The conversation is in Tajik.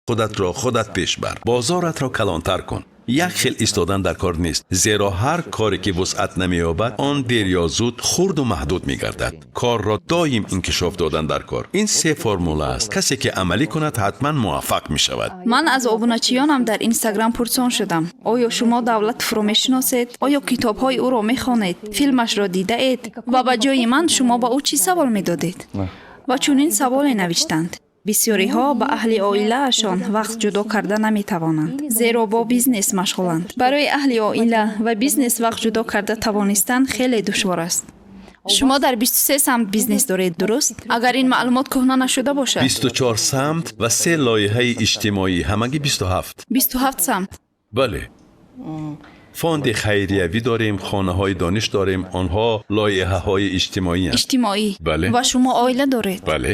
Худатро худат пеш бар, бозоратро калонтар кун. Як хел истодан дар кор нест, зеро ҳар коре ки вусъат намеёбад, он дер ё зуд хурду маҳдуд мегардад. Корро доим инкишоф додан дар кор. Ин се формула аст. Касе ки амалӣ кунад, ҳатман муваффақ мешавад. Ман аз обуначиёнам дар Инстаграм пурсон шудам: оё шумо Давлатовро мешиносед, оё китобҳои ӯро мехонед, филмашро дидаед ва ба ҷои ман шумо ба ӯ чӣ савол медодед? Ва чунин саволе навиштанд: бисёриҳо ба аҳли оилаашон вақт ҷудо карда наметавонанд, зеро бо бизнес машғуланд. Барои аҳли оила ва бизнес вақт ҷудо карда тавонистан хеле душвор аст. Шумо дар 23 самт бизнес доред, дуруст? Агар ин маълумот кӯҳна нашуда бошад. 24 самт ва се лоиҳаи иҷтимоӣ, ҳамагӣ 27. 27 самт. Бале, фонди хайриявӣ дорем, хонаҳои дониш дорем, онҳо лоиҳаҳои иҷтимоиянд. Иҷтимоӣ. Бале. Ва шумо оила доред? Бале.